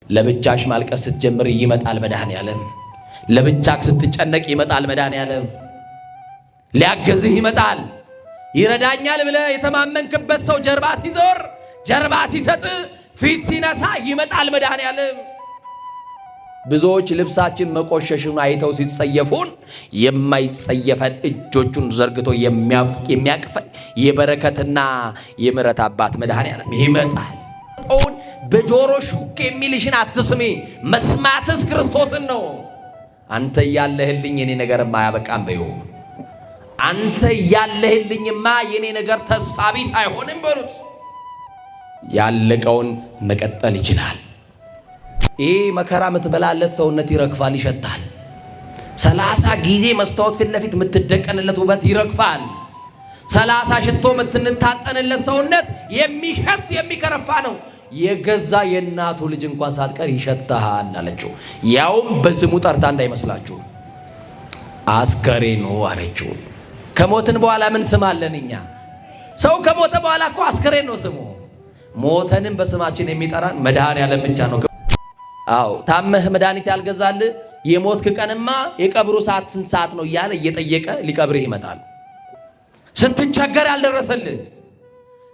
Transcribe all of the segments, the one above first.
ለብቻሽ ማልቀስ ስትጀምር ይመጣል መድኃኔዓለም። ለብቻክ ስትጨነቅ ይመጣል መድኃኔዓለም። ሊያገዝህ ይመጣል። ይረዳኛል ብለህ የተማመንክበት ሰው ጀርባ ሲዞር፣ ጀርባ ሲሰጥ፣ ፊት ሲነሳ ይመጣል መድኃኔዓለም። ብዙዎች ልብሳችን መቆሸሹን አይተው ሲጸየፉን የማይጸየፈን እጆቹን ዘርግቶ የሚያቅፈን የበረከትና የምሕረት አባት መድኃኔዓለም ይመጣል። በጆሮ ሹክ የሚልሽን አትስሚ፣ መስማትስ ክርስቶስን ነው። አንተ ያለህልኝ የኔ ነገርማ አያበቃም በይው። አንተ ያለህልኝማ የኔ ነገር ተስፋ ቢስ አይሆንም በሉት። ያለቀውን መቀጠል ይችላል። ይህ መከራ የምትበላለት ሰውነት ይረግፋል፣ ይሸታል። 30 ጊዜ መስታወት ፊት ለፊት የምትደቀንለት ውበት ይረግፋል። 30 ሽቶ የምትንታጠንለት ሰውነት የሚሸት የሚከረፋ ነው። የገዛ የእናቱ ልጅ እንኳን ሳትቀር ይሸታሃል አለችው። ያውም በስሙ ጠርታ እንዳይመስላችሁ አስከሬኑ አለችው። ከሞትን በኋላ ምን ስም አለን እኛ? ሰው ከሞተ በኋላ እኮ አስከሬን ነው ስሙ። ሞተንም በስማችን የሚጠራን መድኃኔዓለም ብቻ ነው። አዎ ታመህ መድኃኒት ያልገዛልህ የሞትክ ቀንማ የቀብሩ ሰዓት ስንት ሰዓት ነው እያለ እየጠየቀ ሊቀብርህ ይመጣል። ስትቸገር ያልደረሰልህ፣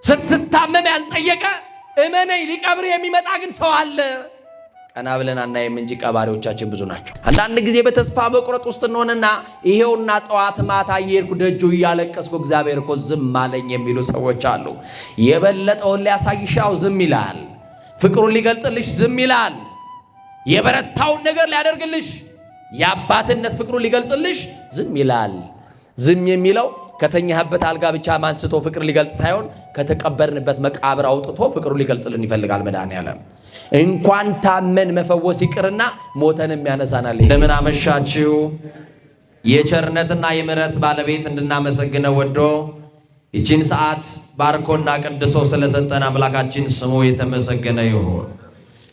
ስትታመም ያልጠየቀ እመነኝ ሊቀብርህ የሚመጣ ግን ሰው አለ። ቀና ብለን አናይም እንጂ ቀባሪዎቻችን ብዙ ናቸው። አንዳንድ ጊዜ በተስፋ መቁረጥ ውስጥ እንሆንና ይሄውና ጠዋት ማታ እየሄድኩ ደጁ እያለቀስኩ እግዚአብሔር እኮ ዝም አለኝ የሚሉ ሰዎች አሉ። የበለጠውን ሊያሳይሻው ዝም ይላል። ፍቅሩን ሊገልጥልሽ ዝም ይላል። የበረታውን ነገር ሊያደርግልሽ የአባትነት ፍቅሩን ሊገልጽልሽ ዝም ይላል። ዝም የሚለው ከተኛህበት አልጋ ብቻ አንስቶ ፍቅር ሊገልጽ ሳይሆን ከተቀበርንበት መቃብር አውጥቶ ፍቅሩን ሊገልጽልን ይፈልጋል። መድኃኔዓለም እንኳን ታመን መፈወስ ይቅርና ሞተንም ያነሳናል። እንደምን አመሻችሁ። የቸርነትና የምሕረት ባለቤት እንድናመሰግነው ወዶ ይችን ሰዓት ባርኮና ቀድሶ ስለሰጠን አምላካችን ስሙ የተመሰገነ ይሁን።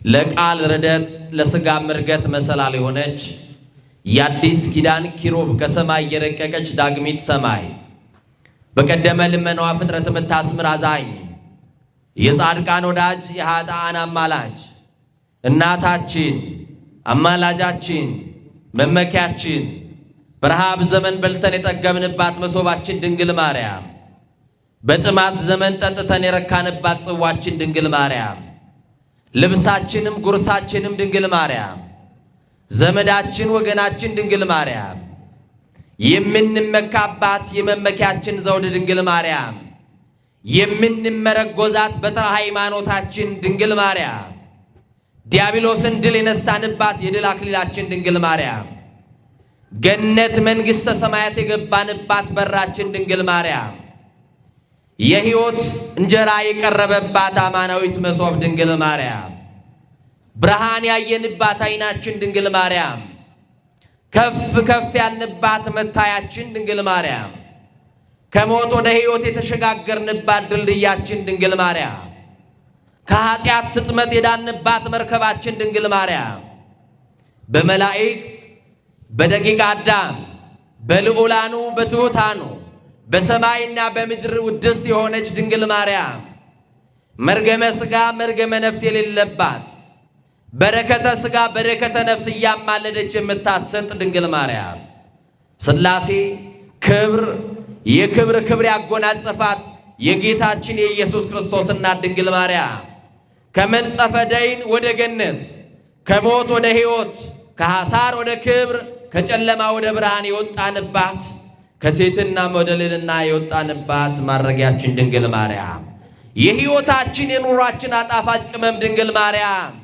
ለቃል ርደት ለስጋ ምርገት መሰላል የሆነች የአዲስ ኪዳን ኪሩብ ከሰማይ የረቀቀች ዳግሚት ሰማይ በቀደመ ልመናዋ ፍጥረት የምታስምር አዛኝ የጻድቃን ወዳጅ የኃጥአን አማላጅ እናታችን አማላጃችን መመኪያችን በረሃብ ዘመን በልተን የጠገብንባት መሶባችን ድንግል ማርያም፣ በጥማት ዘመን ጠጥተን የረካንባት ጽዋችን ድንግል ማርያም፣ ልብሳችንም ጉርሳችንም ድንግል ማርያም፣ ዘመዳችን ወገናችን ድንግል ማርያም፣ የምንመካባት የመመኪያችን ዘውድ ድንግል ማርያም፣ የምንመረጎዛት በትረ ሃይማኖታችን ድንግል ማርያም፣ ዲያብሎስን ድል የነሳንባት የድል አክሊላችን ድንግል ማርያም፣ ገነት መንግሥተ ሰማያት የገባንባት በራችን ድንግል ማርያም፣ የሕይወት እንጀራ የቀረበባት አማናዊት መሶብ ድንግል ማርያም፣ ብርሃን ያየንባት ዓይናችን ድንግል ማርያም፣ ከፍ ከፍ ያልንባት መታያችን ድንግል ማርያም፣ ከሞት ወደ ሕይወት የተሸጋገርንባት ድልድያችን ድንግል ማርያም፣ ከኃጢአት ስጥመት የዳንባት መርከባችን ድንግል ማርያም፣ በመላእክት በደቂቀ አዳም በልዑላኑ በትሑታኑ በሰማይና በምድር ውድስት የሆነች ድንግል ማርያም መርገመ ሥጋ መርገመ ነፍስ የሌለባት በረከተ ሥጋ በረከተ ነፍስ እያማለደች የምታሰጥ ድንግል ማርያም ሥላሴ ክብር የክብር ክብር ያጎናጸፋት የጌታችን የኢየሱስ ክርስቶስ እናት ድንግል ማርያም ከመንጸፈ ደይን ወደ ገነት፣ ከሞት ወደ ሕይወት፣ ከሐሳር ወደ ክብር፣ ከጨለማ ወደ ብርሃን የወጣንባት ከትሕትና ወደ ልዕልና የወጣንባት ማድረጊያችን ድንግል ማርያም የሕይወታችን የኑሯችን አጣፋጭ ቅመም ድንግል ማርያም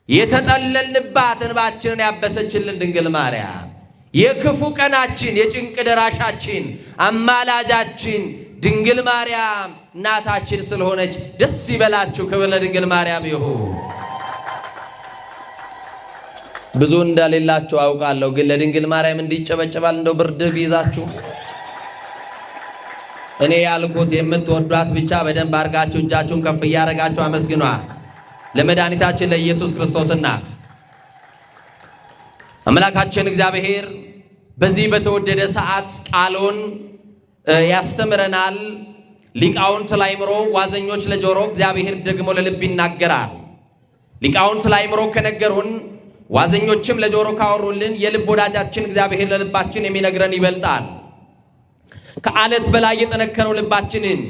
የተጠለልንባት እንባችንን ያበሰችልን ድንግል ማርያም የክፉ ቀናችን የጭንቅ ደራሻችን አማላጃችን ድንግል ማርያም እናታችን ስለሆነች ደስ ይበላችሁ። ክብር ለድንግል ማርያም ይሁን። ብዙ እንደሌላችሁ አውቃለሁ፣ ግን ለድንግል ማርያም እንዲጨበጨባል እንደው ብርድ ቢይዛችሁ እኔ ያልኩት የምትወዷት ብቻ በደንብ አድርጋችሁ እጃችሁን ከፍ እያደረጋችሁ አመስግኗት። ለመድኃኒታችን ለኢየሱስ ክርስቶስ እናት አምላካችን እግዚአብሔር በዚህ በተወደደ ሰዓት ቃሉን ያስተምረናል። ሊቃውንት ለአእምሮ፣ ዋዘኞች ለጆሮ፣ እግዚአብሔር ደግሞ ለልብ ይናገራል። ሊቃውንት ለአእምሮ ከነገሩን፣ ዋዘኞችም ለጆሮ ካወሩልን የልብ ወዳጃችን እግዚአብሔር ለልባችን የሚነግረን ይበልጣል። ከአለት በላይ የጠነከረው ልባችንን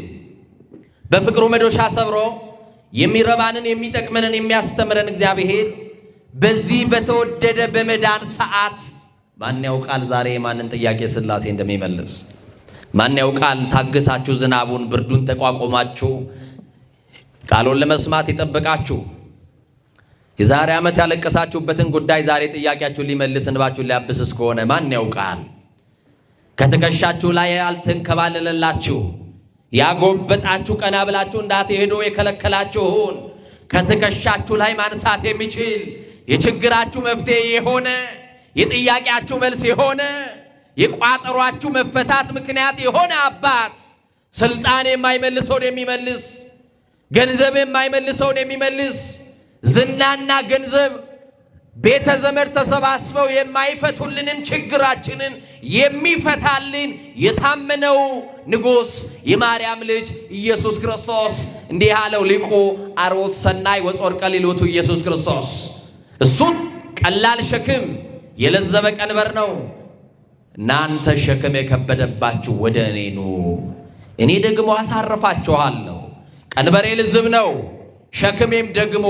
በፍቅሩ መዶሻ ሰብሮ የሚረባንን የሚጠቅመንን የሚያስተምረን እግዚአብሔር በዚህ በተወደደ በመዳን ሰዓት ማን ያውቃል ዛሬ የማንን ጥያቄ ሥላሴ እንደሚመልስ? ማን ያውቃል? ታግሳችሁ ዝናቡን ብርዱን ተቋቁማችሁ ቃሉን ለመስማት የጠበቃችሁ የዛሬ ዓመት ያለቀሳችሁበትን ጉዳይ ዛሬ ጥያቄያችሁን ሊመልስ እንባችሁን ሊያብስ እስከሆነ ማን ያውቃል? ከትከሻችሁ ላይ ያልተንከባለለላችሁ ያጎበጣችሁ ቀና ብላችሁ እንዳትሄዱ የከለከላችሁን ከትከሻችሁ ላይ ማንሳት የሚችል የችግራችሁ መፍትሄ የሆነ፣ የጥያቄያችሁ መልስ የሆነ፣ የቋጠሯችሁ መፈታት ምክንያት የሆነ አባት፣ ስልጣን የማይመልሰውን የሚመልስ፣ ገንዘብ የማይመልሰውን የሚመልስ፣ ዝናና ገንዘብ ቤተ ዘመድ ተሰባስበው የማይፈቱልንን ችግራችንን የሚፈታልን የታመነው ንጉሥ የማርያም ልጅ ኢየሱስ ክርስቶስ እንዲህ ያለው ሊቁ አርቦት ሰናይ ወጾር ቀሊል ውእቱ ኢየሱስ ክርስቶስ። እሱ ቀላል ሸክም የለዘበ ቀንበር ነው። እናንተ ሸክም የከበደባችሁ ወደ እኔ ኑ፣ እኔ ደግሞ አሳርፋችኋለሁ። ቀንበሬ ልዝብ ነው፣ ሸክሜም ደግሞ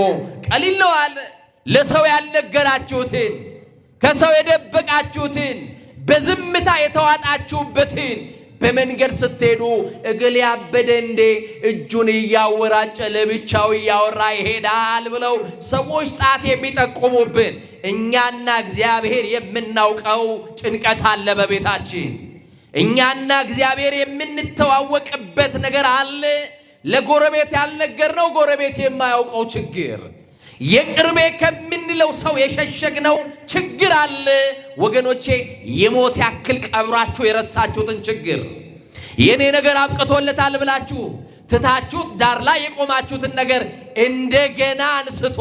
ቀሊል ነው አለ። ለሰው ያልነገራችሁትን፣ ከሰው የደበቃችሁትን፣ በዝምታ የተዋጣችሁበትን፣ በመንገድ ስትሄዱ እገሌ ያበደ እንዴ እጁን እያወራጨ ለብቻው እያወራ ይሄዳል ብለው ሰዎች ጣት የሚጠቁሙብን እኛና እግዚአብሔር የምናውቀው ጭንቀት አለ በቤታችን። እኛና እግዚአብሔር የምንተዋወቅበት ነገር አለ። ለጎረቤት ያልነገርነው ጎረቤት የማያውቀው ችግር፣ የቅርቤ ከምንለው ሰው የሸሸግነው ችግር አለ። ወገኖቼ፣ የሞት ያክል ቀብራችሁ የረሳችሁትን ችግር፣ የኔ ነገር አብቅቶለታል ብላችሁ ትታችሁት ዳር ላይ የቆማችሁትን ነገር እንደገና አንስቶ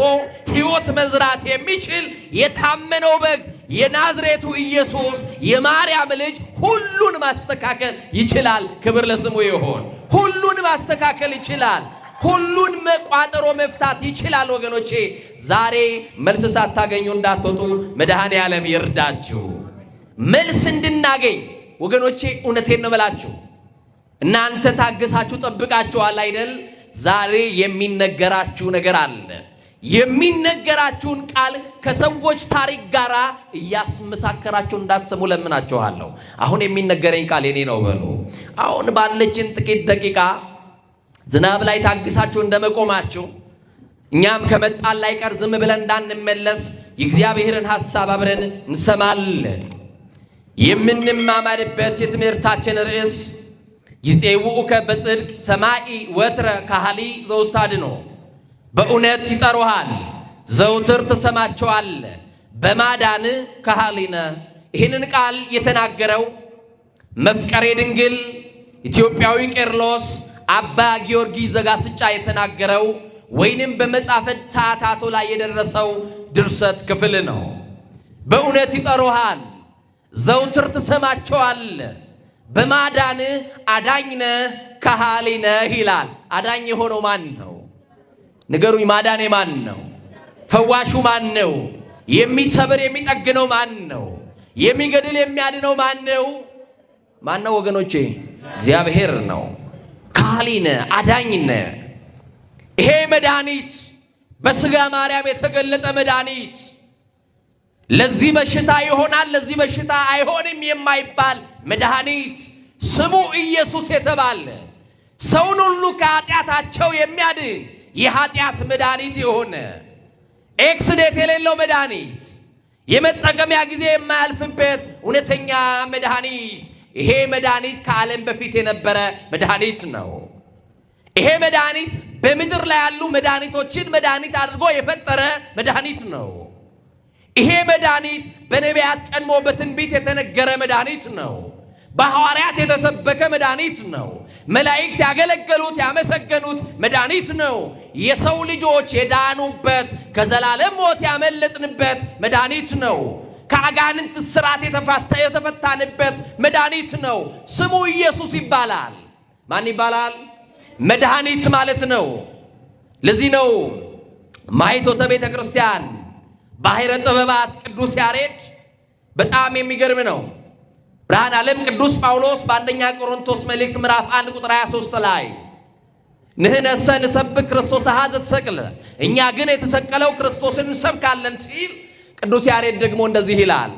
ሕይወት መዝራት የሚችል የታመነው በግ የናዝሬቱ ኢየሱስ የማርያም ልጅ ሁሉን ማስተካከል ይችላል። ክብር ለስሙ ይሁን። ሁሉን ማስተካከል ይችላል። ሁሉን መቋጠሮ መፍታት ይችላል። ወገኖቼ፣ ዛሬ መልስ ሳታገኙ እንዳትወጡ መድኃኔ ዓለም ይርዳችሁ። መልስ እንድናገኝ ወገኖቼ፣ እውነቴን ነው እምላችሁ። እናንተ ታግሳችሁ ጠብቃችኋል አይደል? ዛሬ የሚነገራችሁ ነገር አለ። የሚነገራችሁን ቃል ከሰዎች ታሪክ ጋር እያስመሳከራችሁ እንዳትሰሙ ለምናችኋለሁ። አሁን የሚነገረኝ ቃል የኔ ነው በሉ። አሁን ባለችን ጥቂት ደቂቃ ዝናብ ላይ ታግሳችሁ እንደመቆማችሁ እኛም ከመጣን ላይ ቀር ዝም ብለን እንዳንመለስ የእግዚአብሔርን ሐሳብ አብረን እንሰማለን። የምንማማርበት የትምህርታችን ርዕስ ይጼውኡከ በጽድቅ ሰማኢ ወትረ ካህሊ ዘውስታድኖ፣ በእውነት ይጠሩሃል፣ ዘውትር ትሰማቸዋል፣ በማዳን ካህሊነ። ይህንን ቃል የተናገረው መፍቀሬ ድንግል ኢትዮጵያዊ ቄርሎስ አባ ጊዮርጊስ ዘጋስጫ የተናገረው ወይንም በመጽሐፈ ሰዓታቱ ላይ የደረሰው ድርሰት ክፍል ነው። በእውነት ይጠሩሃል፣ ዘውትር ትሰማቸዋል፣ በማዳንህ አዳኝ ነህ፣ ከሃሊ ነህ ይላል። አዳኝ የሆነው ማን ነው? ንገሩኝ። ማዳኔ ማን ነው? ፈዋሹ ማን ነው? የሚሰብር የሚጠግነው ማን ነው? የሚገድል የሚያድነው ማን ነው? ማን ነው ወገኖቼ? እግዚአብሔር ነው። ከሃሊ ነህ፣ አዳኝ ነህ። ይሄ መድኃኒት በስጋ ማርያም የተገለጠ መድኃኒት ለዚህ በሽታ ይሆናል ለዚህ በሽታ አይሆንም የማይባል መድኃኒት፣ ስሙ ኢየሱስ የተባለ ሰውን ሁሉ ከኃጢአታቸው የሚያድን የኃጢአት መድኃኒት የሆነ፣ ex date የሌለው መድኃኒት፣ የመጠቀሚያ ጊዜ የማያልፍበት እውነተኛ መድኃኒት። ይሄ መድኃኒት ከዓለም በፊት የነበረ መድኃኒት ነው። ይሄ መድኃኒት በምድር ላይ ያሉ መድኃኒቶችን መድኃኒት አድርጎ የፈጠረ መድኃኒት ነው። ይሄ መድኃኒት በነቢያት ቀድሞ በትንቢት የተነገረ መድኃኒት ነው። በሐዋርያት የተሰበከ መድኃኒት ነው። መላእክት ያገለገሉት ያመሰገኑት መድኃኒት ነው። የሰው ልጆች የዳኑበት፣ ከዘላለም ሞት ያመለጥንበት መድኃኒት ነው። ከአጋንንት እስራት የተፈታንበት መድኃኒት ነው። ስሙ ኢየሱስ ይባላል። ማን ይባላል? መድኃኒት ማለት ነው። ለዚህ ነው ማኅቶተ ቤተ ክርስቲያን ባሕረ ጥበባት ቅዱስ ያሬድ በጣም የሚገርም ነው። ብርሃን ዓለም ቅዱስ ጳውሎስ በአንደኛ ቆሮንቶስ መልእክት ምዕራፍ 1 ቁጥር 23 ላይ ንሕነሰ ንሰብክ ክርስቶስ ዘተሰቅለ፣ እኛ ግን የተሰቀለው ክርስቶስን እንሰብካለን ሲል፣ ቅዱስ ያሬድ ደግሞ እንደዚህ ይላል፣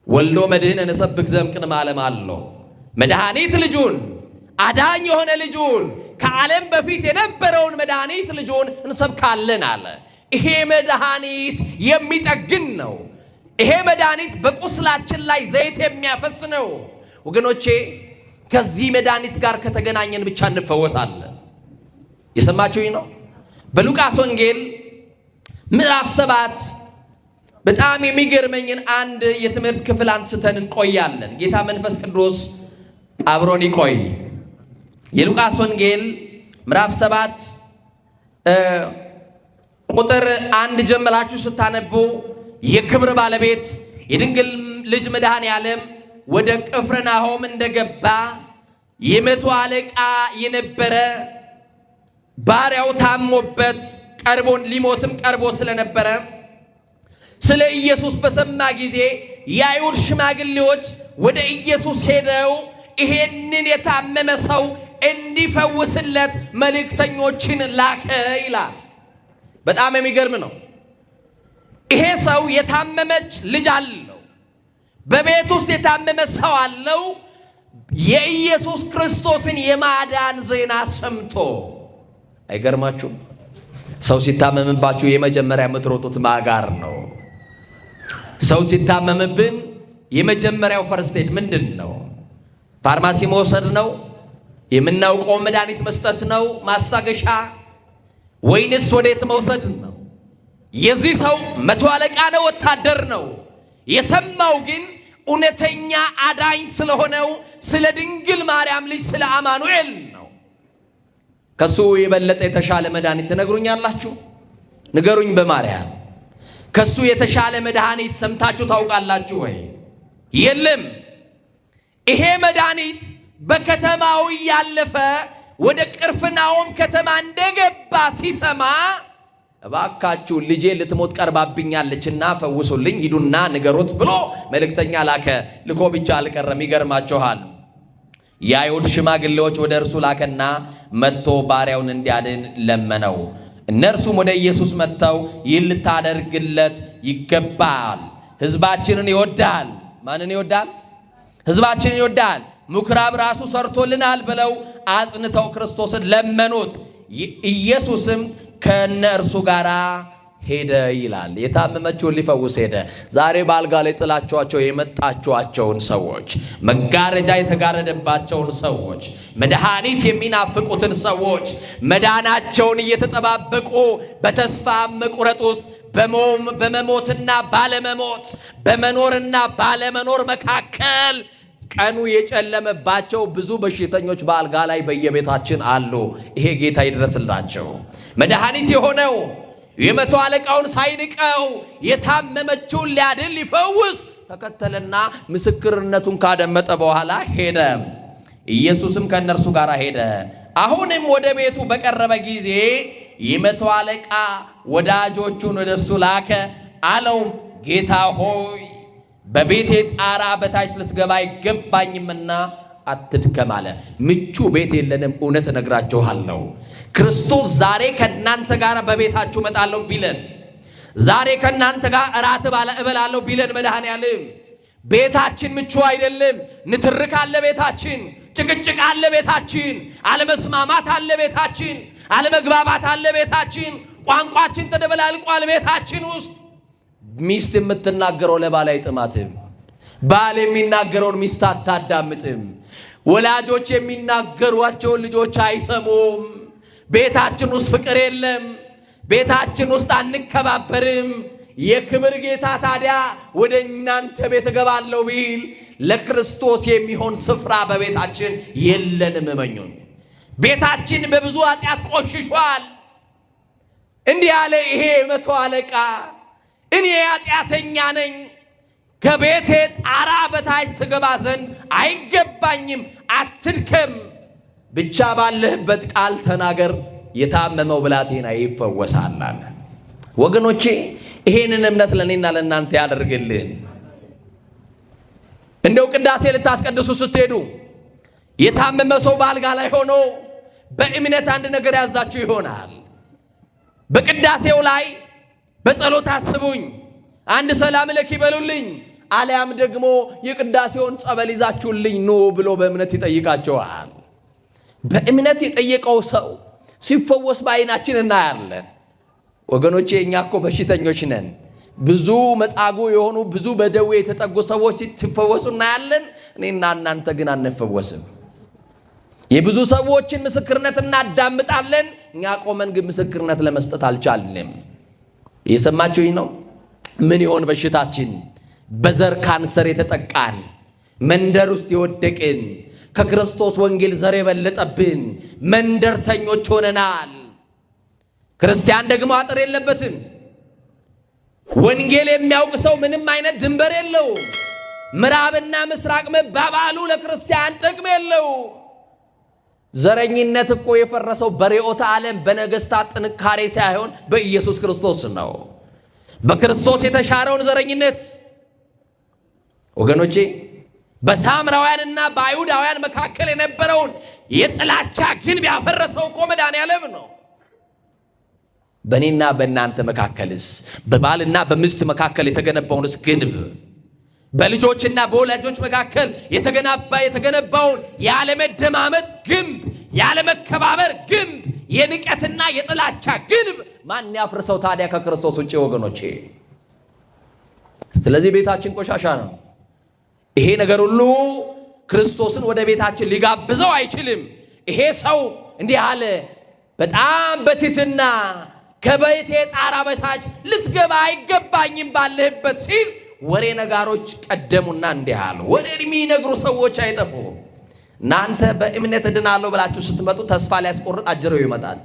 ወልዶ መድህነ ንሰብክ ዘእምቅድመ ዓለም አሎ፣ መድኃኒት ልጁን፣ አዳኝ የሆነ ልጁን፣ ከዓለም በፊት የነበረውን መድኃኒት ልጁን እንሰብካለን አለ። ይሄ መድኃኒት የሚጠግን ነው። ይሄ መድኃኒት በቁስላችን ላይ ዘይት የሚያፈስ ነው። ወገኖቼ፣ ከዚህ መድኃኒት ጋር ከተገናኘን ብቻ እንፈወሳለን። የሰማችሁኝ ነው። በሉቃስ ወንጌል ምዕራፍ 7 በጣም የሚገርመኝን አንድ የትምህርት ክፍል አንስተን እንቆያለን። ጌታ መንፈስ ቅዱስ አብሮን ይቆይ። የሉቃስ ወንጌል ምዕራፍ 7 ቁጥር 1 ጀምራችሁ ስታነቡ የክብር ባለቤት የድንግል ልጅ መድኃኔ ዓለም ወደ ቅፍርናሆም እንደገባ የመቶ አለቃ የነበረ ባሪያው ታሞበት ቀርቦ ሊሞትም ቀርቦ ስለነበረ ስለ ኢየሱስ በሰማ ጊዜ የአይሁድ ሽማግሌዎች ወደ ኢየሱስ ሄደው ይሄንን የታመመ ሰው እንዲፈውስለት መልእክተኞችን ላከ ይላል። በጣም የሚገርም ነው። ይሄ ሰው የታመመች ልጅ አለው። በቤት ውስጥ የታመመ ሰው አለው። የኢየሱስ ክርስቶስን የማዳን ዜና ሰምቶ፣ አይገርማችሁም? ሰው ሲታመምባችሁ የመጀመሪያ የምትሮጡት ማጋር ነው? ሰው ሲታመምብን የመጀመሪያው first aid ምንድን ነው? ፋርማሲ መውሰድ ነው? የምናውቀው መድኃኒት መስጠት ነው? ማስታገሻ ወይንስ ወዴት መውሰድ ነው? የዚህ ሰው መቶ አለቃ ነው፣ ወታደር ነው። የሰማው ግን እውነተኛ አዳኝ ስለሆነው ስለ ድንግል ማርያም ልጅ ስለ አማኑኤል ነው። ከሱ የበለጠ የተሻለ መድኃኒት ትነግሩኛላችሁ? ንገሩኝ በማርያም፣ ከሱ የተሻለ መድኃኒት ሰምታችሁ ታውቃላችሁ ወይ? የለም። ይሄ መድኃኒት በከተማው እያለፈ ወደ ቅፍርናሆም ከተማ እንደገባ ሲሰማ እባካችሁ ልጄ ልትሞት ቀርባብኛለችና ፈውሱልኝ፣ ሂዱና ንገሩት ብሎ መልእክተኛ ላከ። ልኮ ብቻ አልቀረም፣ ይገርማችኋል። የአይሁድ ሽማግሌዎች ወደ እርሱ ላከና መጥቶ ባሪያውን እንዲያድን ለመነው። እነርሱም ወደ ኢየሱስ መጥተው ይህን ልታደርግለት ይገባል፣ ሕዝባችንን ይወዳል። ማንን ይወዳል? ሕዝባችንን ይወዳል። ምኩራብ ራሱ ሰርቶልናል ብለው አጽንተው ክርስቶስን ለመኑት። ኢየሱስም ከእነርሱ ጋር ሄደ ይላል። የታመመችውን ሊፈውስ ሄደ። ዛሬ በአልጋ ላይ ጥላችኋቸው የመጣችኋቸውን ሰዎች፣ መጋረጃ የተጋረደባቸውን ሰዎች፣ መድኃኒት የሚናፍቁትን ሰዎች፣ መዳናቸውን እየተጠባበቁ በተስፋ መቁረጥ ውስጥ በመሞትና ባለመሞት፣ በመኖርና ባለመኖር መካከል ቀኑ የጨለመባቸው ብዙ በሽተኞች በአልጋ ላይ በየቤታችን አሉ። ይሄ ጌታ ይድረስላቸው። መድኃኒት የሆነው የመቶ አለቃውን ሳይንቀው የታመመችውን ሊያድን ሊፈውስ ተከተለና ምስክርነቱን ካደመጠ በኋላ ሄደ። ኢየሱስም ከእነርሱ ጋር ሄደ። አሁንም ወደ ቤቱ በቀረበ ጊዜ የመቶ አለቃ ወዳጆቹን ወደ እርሱ ላከ። አለውም፣ ጌታ ሆይ፣ በቤቴ ጣራ በታች ልትገባ አይገባኝምና አትድከም አለ። ምቹ ቤት የለንም። እውነት እነግራችኋለሁ። ክርስቶስ ዛሬ ከእናንተ ጋር በቤታችሁ እመጣለሁ ቢለን፣ ዛሬ ከእናንተ ጋር እራት እበላለሁ ቢለን መድኃኔዓለም ቤታችን ምቹ አይደለም። ንትርክ አለ ቤታችን፣ ጭቅጭቅ አለ ቤታችን፣ አለመስማማት አለ ቤታችን፣ አለመግባባት አለ ቤታችን፣ ቋንቋችን ተደበላልቋል ቤታችን ውስጥ። ሚስት የምትናገረው ለባል አይጥማትም። ባል የሚናገረውን ሚስት አታዳምጥም። ወላጆች የሚናገሯቸውን ልጆች አይሰሙም። ቤታችን ውስጥ ፍቅር የለም። ቤታችን ውስጥ አንከባበርም። የክብር ጌታ ታዲያ ወደ እናንተ ቤት እገባለሁ ቢል ለክርስቶስ የሚሆን ስፍራ በቤታችን የለንም። እመኙን። ቤታችን በብዙ ኃጢአት ቆሽሿል። እንዲህ ያለ ይሄ መቶ አለቃ እኔ ኃጢአተኛ ነኝ፣ ከቤቴ ጣራ በታች ትገባ ዘንድ አይገባኝም፣ አትድከም፣ ብቻ ባለህበት ቃል ተናገር፣ የታመመው ብላቴና ይፈወሳል አለ። ወገኖቼ ይሄንን እምነት ለእኔና ለእናንተ ያደርግልን። እንደው ቅዳሴ ልታስቀድሱ ስትሄዱ የታመመ ሰው በአልጋ ላይ ሆኖ በእምነት አንድ ነገር ያዛችሁ ይሆናል። በቅዳሴው ላይ በጸሎት አስቡኝ፣ አንድ ሰላም ለኪ ይበሉልኝ፣ አሊያም ደግሞ የቅዳሴውን ጸበል ይዛችሁልኝ ኑ ብሎ በእምነት ይጠይቃቸዋል። በእምነት የጠየቀው ሰው ሲፈወስ በዓይናችን እናያለን። ወገኖቼ እኛ እኮ በሽተኞች ነን። ብዙ መጻጉዕ የሆኑ ብዙ በደዌ የተጠጉ ሰዎች ሲፈወሱ እናያለን። እኔና እናንተ ግን አንፈወስም። የብዙ ሰዎችን ምስክርነት እናዳምጣለን። እኛ ቆመን ግን ምስክርነት ለመስጠት አልቻልንም። የሰማችሁኝ ነው። ምን ይሆን በሽታችን? በዘር ካንሰር የተጠቃን፣ መንደር ውስጥ የወደቅን፣ ከክርስቶስ ወንጌል ዘር የበለጠብን መንደርተኞች ሆነናል። ክርስቲያን ደግሞ አጥር የለበትም። ወንጌል የሚያውቅ ሰው ምንም አይነት ድንበር የለውም። ምዕራብና ምስራቅ መባባሉ ለክርስቲያን ጥቅም የለው። ዘረኝነት እኮ የፈረሰው በርዕዮተ ዓለም በነገስታት ጥንካሬ ሳይሆን በኢየሱስ ክርስቶስ ነው። በክርስቶስ የተሻረውን ዘረኝነት ወገኖቼ፣ በሳምራውያንና በአይሁዳውያን መካከል የነበረውን የጥላቻ ግንብ ያፈረሰው እኮ መድኃኔዓለም ነው። በእኔና በእናንተ መካከልስ፣ በባልና በሚስት መካከል የተገነባውንስ ግንብ፣ በልጆችና በወላጆች መካከል የተገነባውን ያለመደማመጥ ግንብ፣ ያለመከባበር ግንብ፣ የንቀትና የጥላቻ ግንብ ማን ያፍርሰው ታዲያ ከክርስቶስ ውጭ ወገኖቼ? ስለዚህ ቤታችን ቆሻሻ ነው። ይሄ ነገር ሁሉ ክርስቶስን ወደ ቤታችን ሊጋብዘው አይችልም። ይሄ ሰው እንዲህ አለ፣ በጣም በትህትና ከቤቴ ጣራ በታች ልትገባ አይገባኝም ባለህበት ሲል ወሬ ነጋሮች ቀደሙና እንዲህ አሉ። ወሬ የሚነግሩ ሰዎች አይጠፉም። እናንተ በእምነት እድናለሁ ብላችሁ ስትመጡ ተስፋ ሊያስቆርጥ አጅሬው ይመጣል።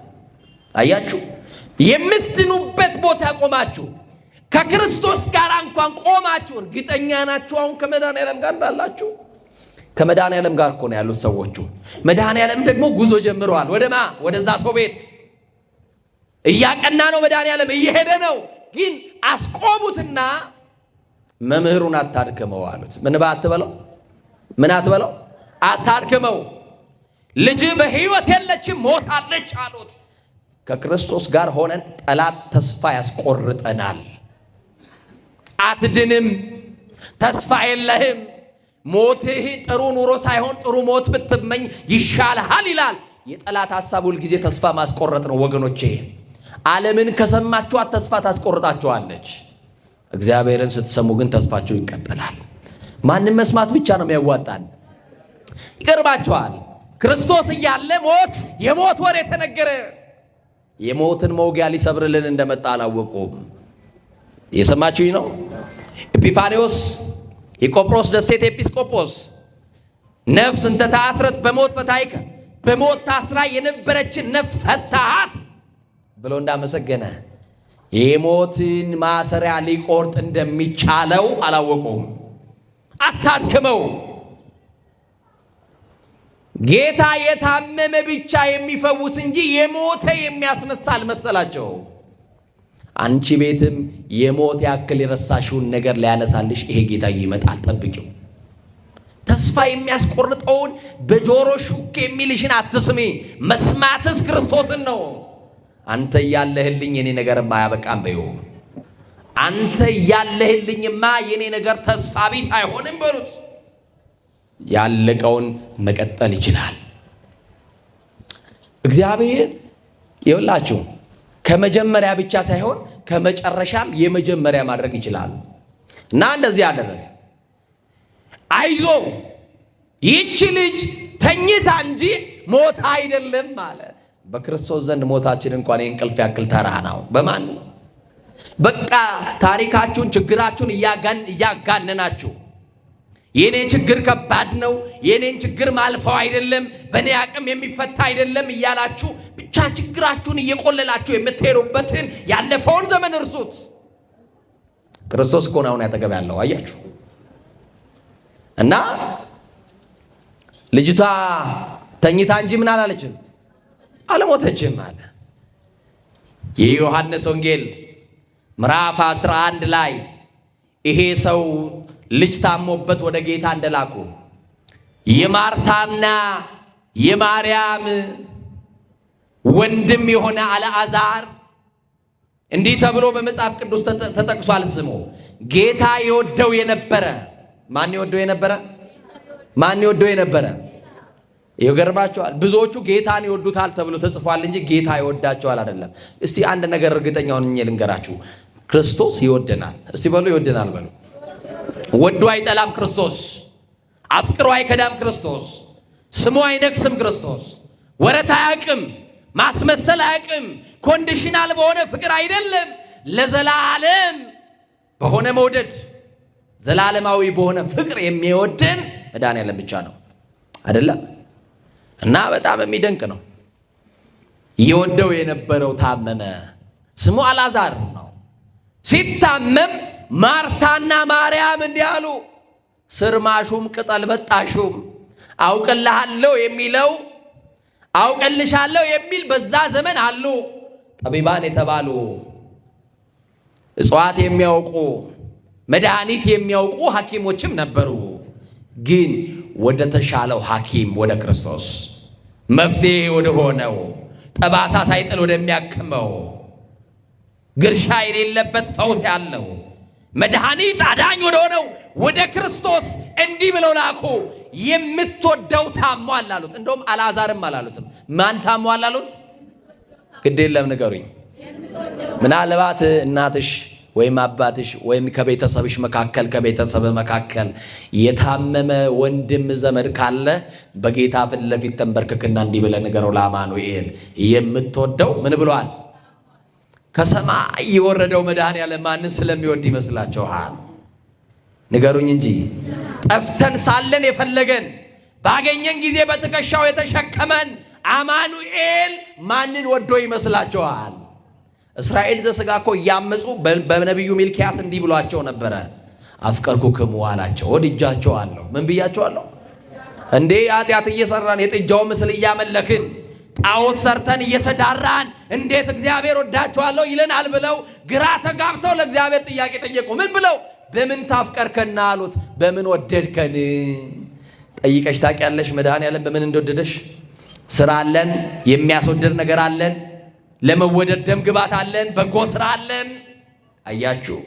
አያችሁ፣ የምትድኑበት ቦታ ቆማችሁ ከክርስቶስ ጋር እንኳን ቆማችሁ እርግጠኛ ናችሁ አሁን ከመድኃኔዓለም ጋር እንዳላችሁ? ከመድኃኔዓለም ጋር እኮ ነው ያሉት ሰዎቹ። መድኃኔዓለም ደግሞ ጉዞ ጀምረዋል። ወደማ ወደዛ ሰው ቤት እያቀና ነው። መድኃኔዓለም እየሄደ ነው። ግን አስቆሙትና መምህሩን አታድክመው አሉት። ምን አትበለው፣ ምን አትበለው፣ አታድክመው፣ ልጅ በሕይወት የለችም ሞታለች አሉት። ከክርስቶስ ጋር ሆነን ጠላት ተስፋ ያስቆርጠናል። አትድንም፣ ተስፋ የለህም፣ ሞትህ ጥሩ ኑሮ ሳይሆን ጥሩ ሞት ብትመኝ ይሻልሃል ይላል። የጠላት ሐሳብ ሁልጊዜ ተስፋ ማስቆረጥ ነው ወገኖቼ። ዓለምን ከሰማችኋት ተስፋ ታስቆርጣችኋለች። እግዚአብሔርን ስትሰሙ ግን ተስፋችሁ ይቀጥላል። ማንም መስማት ብቻ ነው የሚያዋጣን። ይቀርባችኋል። ክርስቶስ እያለ ሞት የሞት ወሬ የተነገረ የሞትን መውጊያ ሊሰብርልን እንደመጣ አላወቁም። የሰማችሁኝ ነው። ኤጲፋንዮስ የቆጵሮስ ደሴት ኤጲስቆጶስ ነፍስ እንተ ተአስረት በሞት ፈታይከ፣ በሞት ታስራ የነበረችን ነፍስ ፈታሃት ብሎ እንዳመሰገነ የሞትን ማሰሪያ ሊቆርጥ እንደሚቻለው አላወቁም። አታድክመው። ጌታ የታመመ ብቻ የሚፈውስ እንጂ የሞተ የሚያስነሳ አልመሰላቸው። አንቺ ቤትም የሞት ያክል የረሳሽውን ነገር ሊያነሳልሽ ይሄ ጌታ ይመጣል። ጠብቂው። ተስፋ የሚያስቆርጠውን በጆሮ ሹክ የሚልሽን አትስሚ። መስማትስ ክርስቶስን ነው። አንተ እያለህልኝ የኔ ነገርማ አያበቃም በይው። አንተ እያለህልኝማ የኔ ነገር ተስፋ ቢስ አይሆንም በሉት። ያለቀውን መቀጠል ይችላል እግዚአብሔር። ይኸውላችሁ ከመጀመሪያ ብቻ ሳይሆን ከመጨረሻም የመጀመሪያ ማድረግ ይችላል። እና እንደዚህ አደረገ። አይዞ ይቺ ልጅ ተኝታ እንጂ ሞት አይደለም አለ። በክርስቶስ ዘንድ ሞታችን እንኳን የእንቅልፍ ያክል ተራ ነው። በማን በቃ ታሪካችሁን ችግራችሁን እያጋነናችሁ የኔ ችግር ከባድ ነው፣ የኔን ችግር ማልፈው አይደለም፣ በእኔ አቅም የሚፈታ አይደለም እያላችሁ ብቻ ችግራችሁን እየቆለላችሁ የምትሄዱበትን ያለፈውን ዘመን እርሱት። ክርስቶስ እኮ ነው አሁን ያጠገብ ያለው አያችሁ። እና ልጅቷ ተኝታ እንጂ ምን አላለችም፣ አልሞተችም አለ። የዮሐንስ ወንጌል ምዕራፍ 11 ላይ ይሄ ሰው ልጅ ታሞበት ወደ ጌታ እንደላኩ የማርታና የማርያም ወንድም የሆነ አልዓዛር እንዲህ ተብሎ በመጽሐፍ ቅዱስ ተጠቅሷል። ስሙ ጌታ የወደው የነበረ ማን የወደው የነበረ? ማን የወደው የነበረ? ይገርማቸዋል። ብዙዎቹ ጌታን ይወዱታል ተብሎ ተጽፏል እንጂ ጌታ ይወዳቸዋል አይደለም። እስቲ አንድ ነገር እርግጠኛ ሆኜ ልንገራችሁ፣ ክርስቶስ ይወደናል። እስቲ በሉ ይወደናል በሉ። ወዶ አይጠላም ክርስቶስ። አፍቅሮ አይከዳም ክርስቶስ። ስሙ አይነክስም ክርስቶስ። ወረት አያውቅም፣ ማስመሰል አያውቅም። conditional በሆነ ፍቅር አይደለም፣ ለዘላለም በሆነ መውደድ፣ ዘላለማዊ በሆነ ፍቅር የሚወደን መድኃኔዓለም ብቻ ነው አይደለም። እና በጣም የሚደንቅ ነው። የወደው የነበረው ታመመ። ስሙ አልዓዛር ነው። ሲታመም ማርታና ማርያም እንዲህ አሉ፣ ስርማሹም ቅጠል በጣሹም አውቅልሃለሁ የሚለው አውቅልሻለሁ የሚል በዛ ዘመን አሉ። ጠቢባን የተባሉ እጽዋት የሚያውቁ መድኃኒት የሚያውቁ ሐኪሞችም ነበሩ። ግን ወደ ተሻለው ሐኪም ወደ ክርስቶስ መፍትሄ ወደ ሆነው ጠባሳ ሳይጥል ወደሚያክመው ግርሻ የሌለበት ፈውስ ያለው መድኃኒት አዳኝ ወደ ሆነው ወደ ክርስቶስ እንዲህ ብለው ላኩ። የምትወደው ታሟል አሉት። እንደውም አልዓዛርም አላሉትም። ማን ታሟል አሉት? ግድ የለም ንገሩኝ። ምናልባት እናትሽ ወይም አባትሽ ወይም ከቤተሰብሽ መካከል ከቤተሰብ መካከል የታመመ ወንድም ዘመድ ካለ በጌታ ፊት ለፊት ተንበርክክና እንዲህ ብለህ ንገረው፣ ለአማኑኤል የምትወደው ምን ብሏል? ከሰማይ የወረደው መድኃኔዓለም ማንን ስለሚወድ ይመስላችኋል? ንገሩኝ እንጂ። ጠፍተን ሳለን የፈለገን ባገኘን ጊዜ በትከሻው የተሸከመን አማኑኤል ማንን ወዶ ይመስላችኋል? እስራኤል ዘሥጋ እኮ እያመፁ በነቢዩ ሚልኪያስ እንዲህ ብሏቸው ነበረ። አፍቀርኩክሙ አላቸው፣ ወድጃቸዋለሁ። ምን ብያቸዋለሁ? እንዴ ኃጢአት እየሰራን የጥጃው ምስል እያመለክን ጣዖት ሰርተን እየተዳራን እንዴት እግዚአብሔር ወዳቸዋለሁ ይለናል ብለው ግራ ተጋብተው ለእግዚአብሔር ጥያቄ ጠየቁ። ምን ብለው? በምን ታፍቀርከና አሉት። በምን ወደድከን? ጠይቀሽ ታውቂያለሽ? መድኃኔዓለም በምን እንደወደደሽ? ስራ አለን፣ የሚያስወድድ ነገር አለን፣ ለመወደድ ደም ግባት አለን፣ በጎ ስራ አለን። አያችሁ፣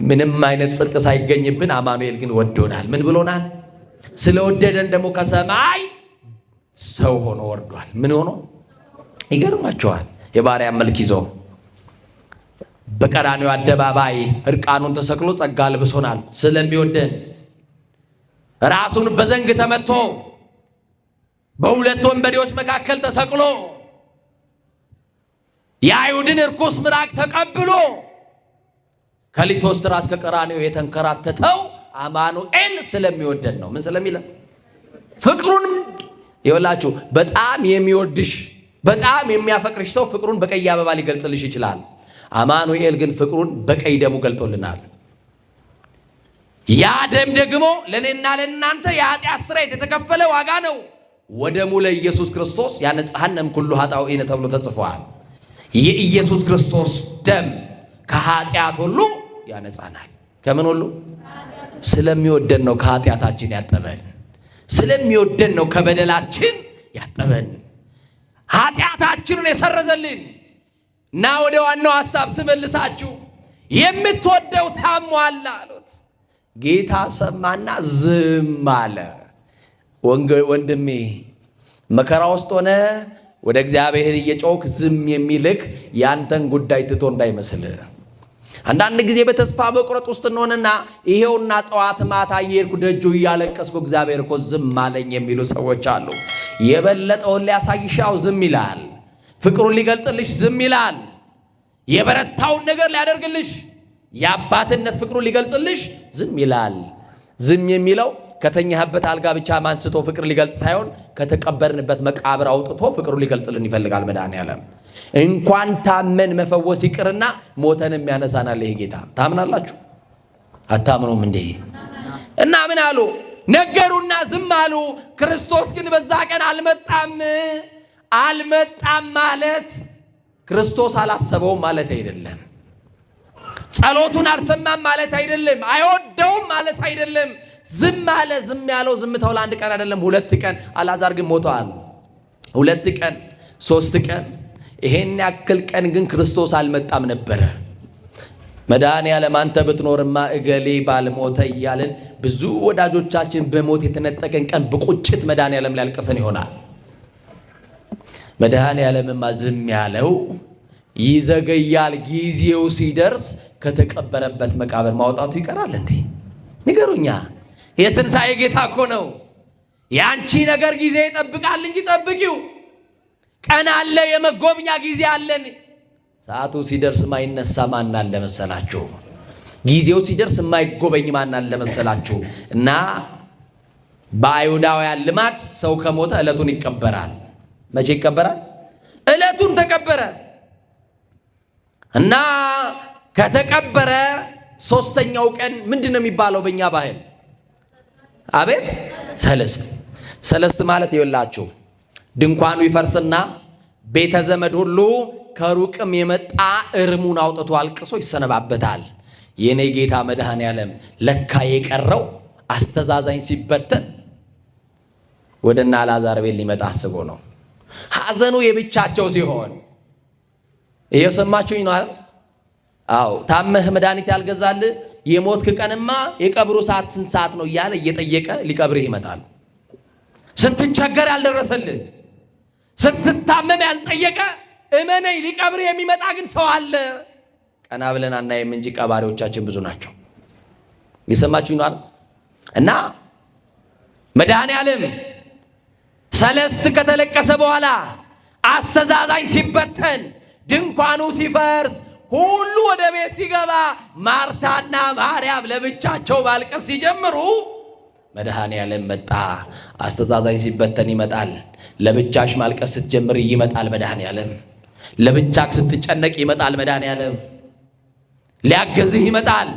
ምንም አይነት ጽድቅ ሳይገኝብን አማኑኤል ግን ወዶናል። ምን ብሎናል? ስለወደደን ደግሞ ከሰማይ ሰው ሆኖ ወርዷል። ምን ሆኖ ይገርማቸዋል። የባሪያ መልክ ይዞ በቀራንዮ አደባባይ እርቃኑን ተሰቅሎ ጸጋ አልብሶናል። ስለሚወደን ራሱን በዘንግ ተመትቶ በሁለት ወንበዴዎች መካከል ተሰቅሎ የአይሁድን እርኩስ ምራቅ ተቀብሎ ከሊቶስጥራ እስከ ቀራንዮ የተንከራተተው አማኑኤል ስለሚወደን ነው። ምን ስለሚለን? ፍቅሩን ይወላችሁ። በጣም የሚወድሽ በጣም የሚያፈቅርሽ ሰው ፍቅሩን በቀይ አበባ ሊገልጽልሽ ይችላል። አማኑኤል ግን ፍቅሩን በቀይ ደሙ ገልጦልናል። ያ ደም ደግሞ ለእኔና ለእናንተ የኃጢአት ስርየት የተከፈለ ዋጋ ነው። ወደሙ ለኢየሱስ ክርስቶስ ያነጽሐነ እምኩሉ ኃጣውኢነ ተብሎ ተጽፏል። የኢየሱስ ክርስቶስ ደም ከኃጢአት ሁሉ ያነጻናል። ከምን ሁሉ? ስለሚወደን ነው ከኃጢአታችን ያጠበን። ስለሚወደን ነው ከበደላችን ያጠበን፣ ኃጢአታችንን የሰረዘልን። እና ወደ ዋናው ሐሳብ ስመልሳችሁ የምትወደው ታሟል አሉት። ጌታ ሰማና ዝም አለ። ወንድሜ መከራ ውስጥ ሆነ ወደ እግዚአብሔር እየጮክ ዝም የሚልክ ያንተን ጉዳይ ትቶ እንዳይመስል። አንዳንድ ጊዜ በተስፋ መቁረጥ ውስጥ እንሆንና ይሄውና ጠዋት ማታ እየሄድኩ ደጁ እያለቀስኩ እግዚአብሔር እኮ ዝም አለኝ የሚሉ ሰዎች አሉ። የበለጠውን ሊያሳይሻው ዝም ይላል። ፍቅሩን ሊገልጥልሽ ዝም ይላል። የበረታውን ነገር ሊያደርግልሽ የአባትነት ፍቅሩን ሊገልጽልሽ ዝም ይላል። ዝም የሚለው ከተኛህበት አልጋ ብቻ አንስቶ ፍቅር ሊገልጽ ሳይሆን ከተቀበርንበት መቃብር አውጥቶ ፍቅሩን ሊገልጽልን ይፈልጋል። መድኃኔዓለም እንኳን ታመን መፈወስ ይቅርና ሞተንም ያነሳናል። ይሄ ጌታ ታምናላችሁ? አታምኑም እንዴ? እና ምን አሉ? ነገሩና ዝም አሉ። ክርስቶስ ግን በዛ ቀን አልመጣም። አልመጣም ማለት ክርስቶስ አላሰበውም ማለት አይደለም። ጸሎቱን አልሰማም ማለት አይደለም። አይወደውም ማለት አይደለም። ዝም አለ። ዝም ያለው ዝምታው ለአንድ ቀን አይደለም፣ 2 ቀን። አልዓዛር ግን ሞተዋል። 2 ቀን፣ 3 ቀን። ይሄን ያክል ቀን ግን ክርስቶስ አልመጣም ነበረ። መድኃኔዓለም አንተ ብትኖርማ እገሌ ባልሞተ እያልን ብዙ ወዳጆቻችን በሞት የተነጠቀን ቀን በቁጭት መድኃኔዓለም ላይ አልቅሰን ይሆናል። መድኃኔዓለምማ ዝም ያለው ይዘገያል፣ ጊዜው ሲደርስ ከተቀበረበት መቃብር ማውጣቱ ይቀራል እንዴ? ንገሩኛ። የትንሣኤ ጌታ እኮ ነው። የአንቺ ነገር ጊዜ ይጠብቃል እንጂ ጠብቂው። ቀን አለ፣ የመጎብኛ ጊዜ አለን። ሰዓቱ ሲደርስ ማይነሳ ማን አለ መሰላችሁ? ጊዜው ሲደርስ የማይጎበኝ ማን አለ መሰላችሁ? እና በአይሁዳውያን ልማድ ሰው ከሞተ ዕለቱን ይቀበራል። መቼ ይቀበራል? ዕለቱን ተቀበረ እና ከተቀበረ ሶስተኛው ቀን ምንድን ነው የሚባለው በእኛ ባህል? አቤት ሰለስት። ሰለስት ማለት ይኸውላችሁ ድንኳኑ ይፈርስና ቤተ ዘመድ ሁሉ ከሩቅም የመጣ እርሙን አውጥቶ አልቅሶ ይሰነባበታል። የኔ ጌታ መድኃኔዓለም ለካ የቀረው አስተዛዛኝ ሲበተን ወደ እነ አልዓዛር ቤት ሊመጣ አስቦ ነው። ሐዘኑ የብቻቸው ሲሆን እየሰማችሁኝ ነው አይደል? አዎ፣ ታመህ መድኃኒት ያልገዛልህ የሞትክ ቀንማ የቀብሩ ሰዓት ስንት ሰዓት ነው እያለ እየጠየቀ ሊቀብርህ ይመጣል። ስትቸገር ያልደረሰልህ፣ ስትታመም ያልጠየቀ እመነኝ ሊቀብርህ የሚመጣ ግን ሰው አለ። ቀና ብለን አናይም እንጂ ቀባሪዎቻችን ብዙ ናቸው። የሰማችሁ ነው አይደል? እና መድኃኔዓለም ሰለስት ከተለቀሰ በኋላ አስተዛዛኝ ሲበተን፣ ድንኳኑ ሲፈርስ፣ ሁሉ ወደ ቤት ሲገባ ማርታና ማርያም ለብቻቸው ማልቀስ ሲጀምሩ መድኃኔዓለም መጣ። አስተዛዛኝ ሲበተን ይመጣል። ለብቻሽ ማልቀስ ስትጀምር ይመጣል መድኃኔዓለም። ለብቻክ ስትጨነቅ ይመጣል መድኃኔዓለም። ሊያገዝህ ይመጣል።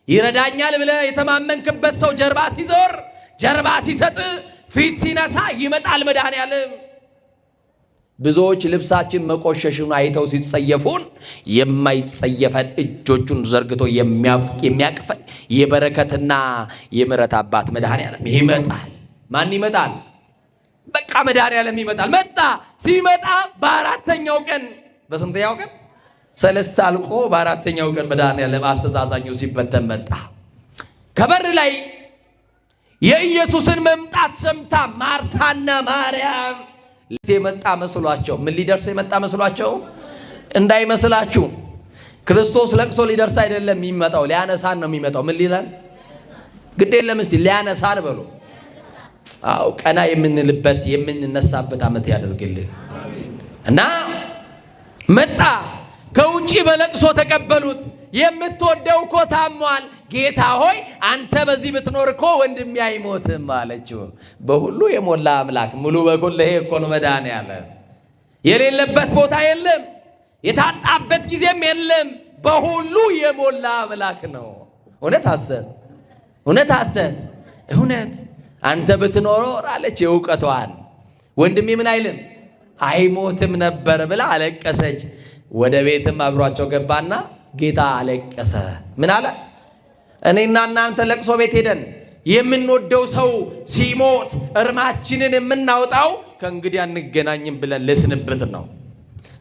ይረዳኛል ብለህ የተማመንክበት ሰው ጀርባ ሲዞር፣ ጀርባ ሲሰጥ፣ ፊት ሲነሳ ይመጣል መድኃኔዓለም። ብዙዎች ልብሳችን መቆሸሹን አይተው ሲጸየፉን የማይጸየፈን እጆቹን ዘርግቶ የሚያቅፈን የበረከትና የምሕረት አባት መድኃኔዓለም ይመጣል። ማን ይመጣል? በቃ መድኃኔዓለም ይመጣል። መጣ። ሲመጣ በአራተኛው ቀን፣ በስንተኛው ቀን? ሰለስት አልቆ በአራተኛው ቀን መድኃኔዓለም አስተዛዛኙ ሲበተን መጣ። ከበር ላይ የኢየሱስን መምጣት ሰምታ ማርታና ማርያም የመጣ መስሏቸው፣ ምን ሊደርስ የመጣ መስሏቸው እንዳይመስላችሁ። ክርስቶስ ለቅሶ ሊደርስ አይደለም የሚመጣው፣ ሊያነሳን ነው የሚመጣው። ምን ሊለን? ግድ የለም እስቲ ሊያነሳን በሉ። አዎ፣ ቀና የምንልበት የምንነሳበት ዓመት ያደርግልን እና መጣ። ከውጪ በለቅሶ ተቀበሉት። የምትወደው እኮ ታሟል። ጌታ ሆይ አንተ በዚህ ብትኖር እኮ ወንድሜ አይሞትም አለችው። በሁሉ የሞላ አምላክ ሙሉ በኩል ይሄ እኮ ነው መድኃኔዓለም። የሌለበት ቦታ የለም፣ የታጣበት ጊዜም የለም። በሁሉ የሞላ አምላክ ነው። እውነት ሐሰት? እውነት ሐሰት? እውነት። አንተ ብትኖር አለች የእውቀቷን፣ ወንድሜ ምን አይልም አይሞትም ነበር ብላ አለቀሰች። ወደ ቤትም አብሯቸው ገባና ጌታ አለቀሰ። ምን አለ? እኔና እናንተ ለቅሶ ቤት ሄደን የምንወደው ሰው ሲሞት እርማችንን የምናወጣው ከእንግዲህ አንገናኝም ብለን ለስንብት ነው።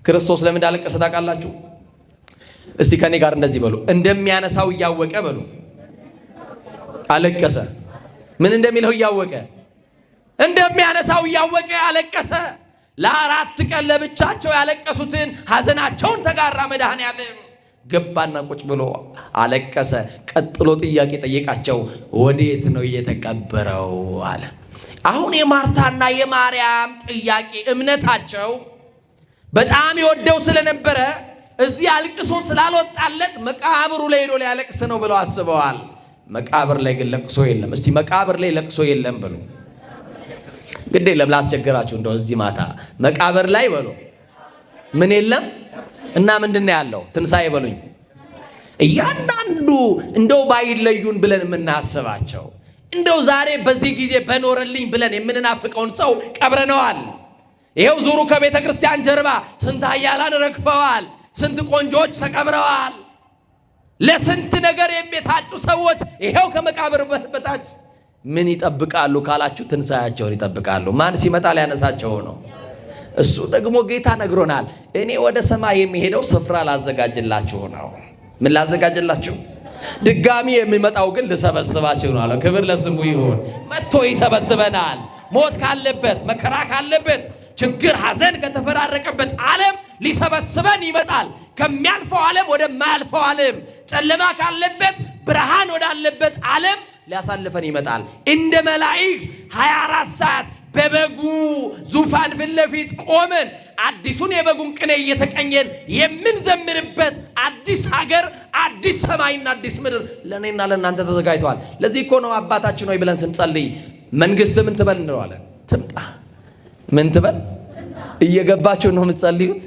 ክርስቶስ ለምን እንዳለቀሰ ታውቃላችሁ? እስቲ ከኔ ጋር እንደዚህ በሉ። እንደሚያነሳው እያወቀ በሉ አለቀሰ። ምን እንደሚለው እያወቀ፣ እንደሚያነሳው እያወቀ አለቀሰ። ለ4 ቀን ለብቻቸው ያለቀሱትን ሐዘናቸውን ተጋራ። መድኃኔዓለም ገባና ቁጭ ብሎ አለቀሰ። ቀጥሎ ጥያቄ ጠየቃቸው። ወዴት ነው የተቀበረው አለ። አሁን የማርታና የማርያም ጥያቄ እምነታቸው በጣም የወደው ስለነበረ እዚህ አልቅሶ ስላልወጣለት መቃብሩ ላይ ሄዶ ሊያለቅስ ነው ብለው አስበዋል። መቃብር ላይ ግን ለቅሶ የለም። እስቲ መቃብር ላይ ለቅሶ የለም ብሎ ግድ የለም ላስቸግራችሁ፣ እንደው እዚህ ማታ መቃብር ላይ በሉ ምን የለም እና ምንድን ነው ያለው? ትንሣኤ በሉኝ። እያንዳንዱ እንደው ባይለዩን ብለን የምናስባቸው፣ እንደው ዛሬ በዚህ ጊዜ በኖረልኝ ብለን የምንናፍቀውን ሰው ቀብረነዋል። ይኸው ዙሩ። ከቤተ ክርስቲያን ጀርባ ስንት ኃያላን ረግፈዋል። ስንት ቆንጆዎች ተቀብረዋል። ለስንት ነገር የሚታጩ ሰዎች ይኸው ከመቃብር በታች ምን ይጠብቃሉ ካላችሁ፣ ትንሣኤያቸውን ይጠብቃሉ። ማን ሲመጣ ሊያነሳቸው ነው? እሱ ደግሞ ጌታ ነግሮናል። እኔ ወደ ሰማይ የሚሄደው ስፍራ ላዘጋጅላችሁ ነው። ምን ላዘጋጅላችሁ? ድጋሚ የሚመጣው ግን ልሰበስባችሁ ነው አለ። ክብር ለስሙ ይሁን። መጥቶ ይሰበስበናል። ሞት ካለበት፣ መከራ ካለበት፣ ችግር ሐዘን ከተፈራረቀበት ዓለም ሊሰበስበን ይመጣል። ከሚያልፈው ዓለም ወደማያልፈው ዓለም፣ ጨለማ ካለበት ብርሃን ወዳለበት ዓለም ሊያሳልፈን ይመጣል። እንደ መላእክት 24 ሰዓት በበጉ ዙፋን ፊት ለፊት ቆመን አዲሱን የበጉን ቅኔ እየተቀኘን የምንዘምርበት አዲስ ሀገር፣ አዲስ ሰማይና አዲስ ምድር ለእኔና ለእናንተ ተዘጋጅተዋል። ለዚህ እኮ ነው አባታችን ሆይ ብለን ስንጸልይ መንግስት ምን ትበል እንለዋለን? ትምጣ። ምን ትበል? እየገባችሁ ነው የምትጸልዩት?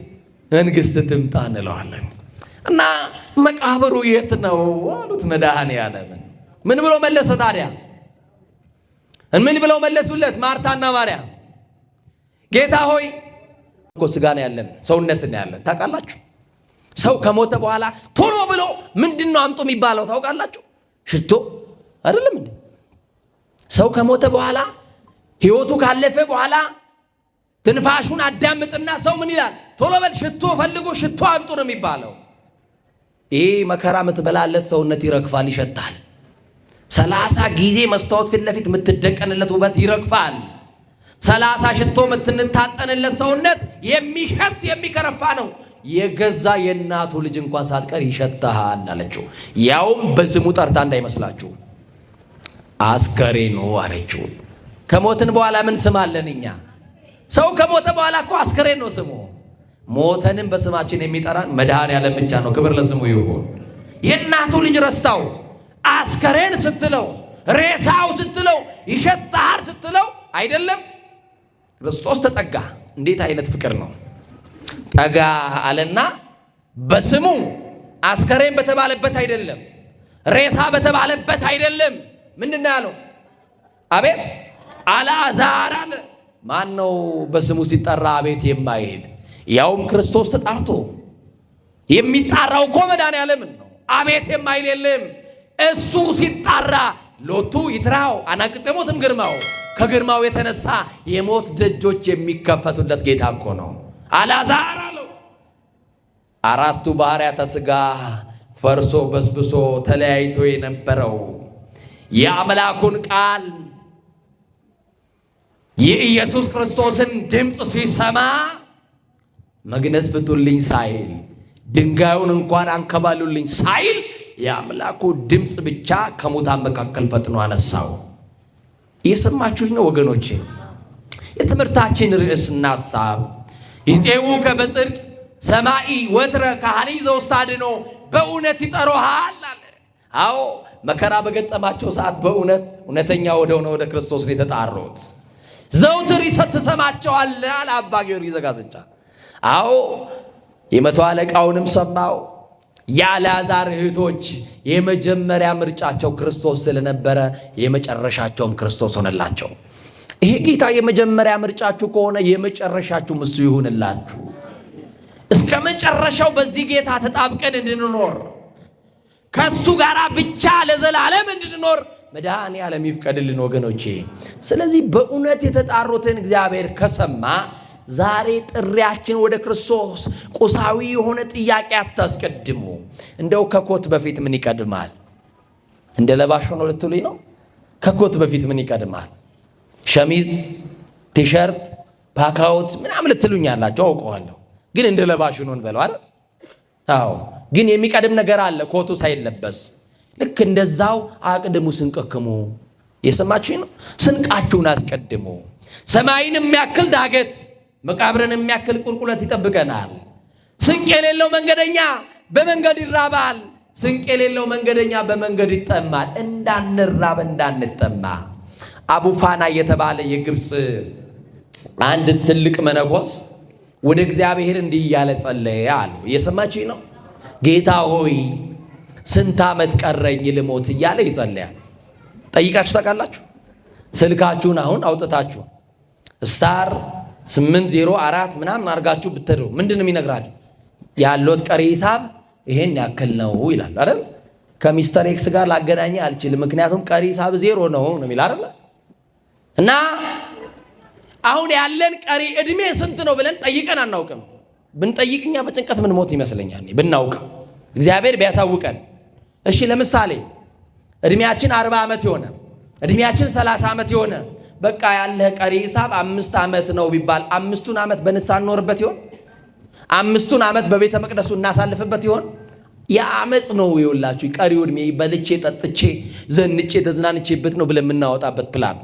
መንግስት ትምጣ እንለዋለን። እና መቃብሩ የት ነው አሉት መድኃኔዓለምን። ምን ብሎ መለሰ ታዲያ? ምን ብለው መለሱለት ማርታና ማርያም? ጌታ ሆይ እኮ ስጋ ነው ያለን፣ ሰውነት ነው ያለን። ታውቃላችሁ፣ ሰው ከሞተ በኋላ ቶሎ ብሎ ምንድን ነው አምጡ የሚባለው ታውቃላችሁ? ሽቶ አይደለም እንዴ? ሰው ከሞተ በኋላ ህይወቱ ካለፈ በኋላ ትንፋሹን አዳምጥና ሰው ምን ይላል? ቶሎ በል ሽቶ ፈልጎ ሽቶ አምጡ ነው የሚባለው። ይህ መከራ የምትበላለት ሰውነት ይረግፋል፣ ይሸታል። 30 ጊዜ መስታወት ፊት ለፊት የምትደቀንለት ውበት ይረግፋል። 30 ሽቶ የምትንታጠንለት ሰውነት የሚሸት የሚከረፋ ነው። የገዛ የእናቱ ልጅ እንኳን ሳትቀር ይሸተሃል አለችው። ያውም በስሙ ጠርታ እንዳይመስላችሁ አስከሬኑ አለችው። ከሞትን በኋላ ምን ስም አለን እኛ? ሰው ከሞተ በኋላ እኮ አስከሬን ነው ስሙ። ሞተንም በስማችን የሚጠራን መድኃኔዓለም ብቻ ነው። ክብር ለስሙ ይሁን። የእናቱ ልጅ ረስታው አስከሬን ስትለው፣ ሬሳው ስትለው፣ ይሸጥሃል ስትለው አይደለም ክርስቶስ ተጠጋ። እንዴት አይነት ፍቅር ነው! ጠጋ አለና በስሙ አስከሬን በተባለበት አይደለም፣ ሬሳ በተባለበት አይደለም። ምንድን ነው ያለው? አቤት አልዓዛር አለ። ማን ነው በስሙ ሲጠራ አቤት የማይል? ያውም ክርስቶስ ተጣርቶ የሚጣራው እኮ መድኃኔዓለምን ነው። አቤት የማይል የለም። እሱ ሲጣራ ሎቱ ይትራው አናቅጸ ሞትም ግርማው፣ ከግርማው የተነሳ የሞት ደጆች የሚከፈቱለት ጌታ እኮ ነው። አልዓዛር አለው። አራቱ ባህርያተ ሥጋ ፈርሶ በስብሶ ተለያይቶ የነበረው የአምላኩን ቃል የኢየሱስ ክርስቶስን ድምፅ ሲሰማ መግነዝ ፍቱልኝ ሳይል፣ ድንጋዩን እንኳን አንከባሉልኝ ሳይል የአምላኩ ድምፅ ብቻ ከሙታን መካከል ፈጥኖ አነሳው። እየሰማችሁኝ ነው ወገኖቼ? የትምህርታችን ርዕስና ሐሳብ ይፄውከ በጽድቅ ሰማኢ ወትረ ካህኒ ዘውስታድኖ፣ በእውነት ይጠሩሃል አለ። አዎ መከራ በገጠማቸው ሰዓት በእውነት እውነተኛ ወደሆነ ወደ ክርስቶስ ነው የተጣሩት። ዘውትር ትሰማቸዋለህ አለ አባ ጊዮርጊስ ዘጋስጫ። አዎ የመቶ አለቃውንም ሰማው። የአልዓዛር እህቶች የመጀመሪያ ምርጫቸው ክርስቶስ ስለነበረ የመጨረሻቸውም ክርስቶስ ሆነላቸው። ይሄ ጌታ የመጀመሪያ ምርጫችሁ ከሆነ የመጨረሻችሁም እሱ ይሁንላችሁ። እስከ መጨረሻው በዚህ ጌታ ተጣብቀን እንድንኖር፣ ከእሱ ጋር ብቻ ለዘላለም እንድንኖር መድኃኔዓለም ይፍቀድልን ወገኖቼ። ስለዚህ በእውነት የተጣሩትን እግዚአብሔር ከሰማ ዛሬ ጥሪያችን ወደ ክርስቶስ። ቁሳዊ የሆነ ጥያቄ አታስቀድሙ። እንደው ከኮት በፊት ምን ይቀድማል? እንደ ለባሽ ሆኖ ልትሉኝ ነው? ከኮት በፊት ምን ይቀድማል? ሸሚዝ፣ ቲሸርት፣ ፓካውት ምናምን ልትሉኝ ያላቸው አውቀዋለሁ። ግን እንደ ለባሽ ሆኖ እንበለው አይደል? አዎ፣ ግን የሚቀድም ነገር አለ ኮቱ ሳይለበስ። ልክ እንደዛው አቅድሙ ስንቅክሙ። የሰማችሁኝ ነው? ስንቃችሁን አስቀድሙ። ሰማይን የሚያክል ዳገት መቃብርን የሚያክል ቁልቁለት ይጠብቀናል። ስንቅ የሌለው መንገደኛ በመንገድ ይራባል። ስንቅ የሌለው መንገደኛ በመንገድ ይጠማል። እንዳንራብ እንዳንጠማ። አቡፋና የተባለ የግብፅ አንድ ትልቅ መነኮስ ወደ እግዚአብሔር እንዲህ እያለ ጸለየ አሉ። እየሰማችሁኝ ነው? ጌታ ሆይ ስንት ዓመት ቀረኝ ልሞት እያለ ይጸለያል። ጠይቃችሁ ታውቃላችሁ? ስልካችሁን አሁን አውጥታችሁ star 804 ምናምን አድርጋችሁ ብትሉ ምንድን ነው የሚነግራችሁ? ያለዎት ቀሪ ሂሳብ ይሄን ያክል ነው ይላል አይደል? ከ Mister X ጋር ላገናኝ አልችልም፣ ምክንያቱም ቀሪ ሂሳብ ዜሮ ነው ነው የሚል አይደል? እና አሁን ያለን ቀሪ እድሜ ስንት ነው ብለን ጠይቀን አናውቅም። ብንጠይቅ እኛ በጭንቀት ምን ሞት ይመስለኛል፣ ብናውቅ እግዚአብሔር ቢያሳውቀን። እሺ ለምሳሌ እድሜያችን 40 ዓመት የሆነ፣ እድሜያችን 30 ዓመት የሆነ፣ በቃ ያለህ ቀሪ ሂሳብ 5 ዓመት ነው ቢባል 5ቱን ዓመት በንስሐ እንኖርበት ይሆን? 5ቱን ዓመት በቤተ መቅደሱ እናሳልፍበት ይሆን? የአመፅ ነው ይውላችሁ። ቀሪው እድሜ በልቼ ጠጥቼ ዘንጬ ተዝናንቼበት ነው ብለን የምናወጣበት ፕላን።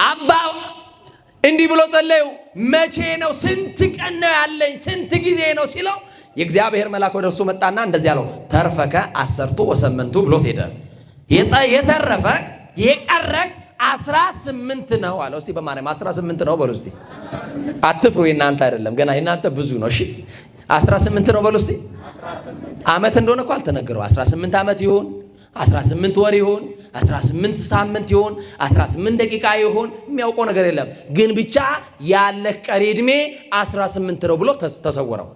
አባ እንዲህ ብሎ ጸለዩ። መቼ ነው? ስንት ቀን ነው ያለኝ? ስንት ጊዜ ነው ሲለው የእግዚአብሔር መልአክ ወደ እርሱ መጣና እንደዚህ አለው፣ ተርፈከ 18 ብሎት ሄደ። የተረፈ የቀረክ 18 ነው አለው። እስቲ በማርያም 18 ነው በሉ እስቲ። አትፍሩ፣ የእናንተ አይደለም ገና፣ የእናንተ ብዙ ነው። እሺ 18 ነው በሉ እስቲ። ዓመት እንደሆነ እኮ አልተነገረው። 18 ዓመት ይሁን፣ 18 ወር ይሁን፣ 18 ሳምንት ይሁን፣ 18 ደቂቃ ይሁን የሚያውቀው ነገር የለም። ግን ብቻ ያለህ ቀሪ ዕድሜ 18 ነው ብሎ ተሰወረው።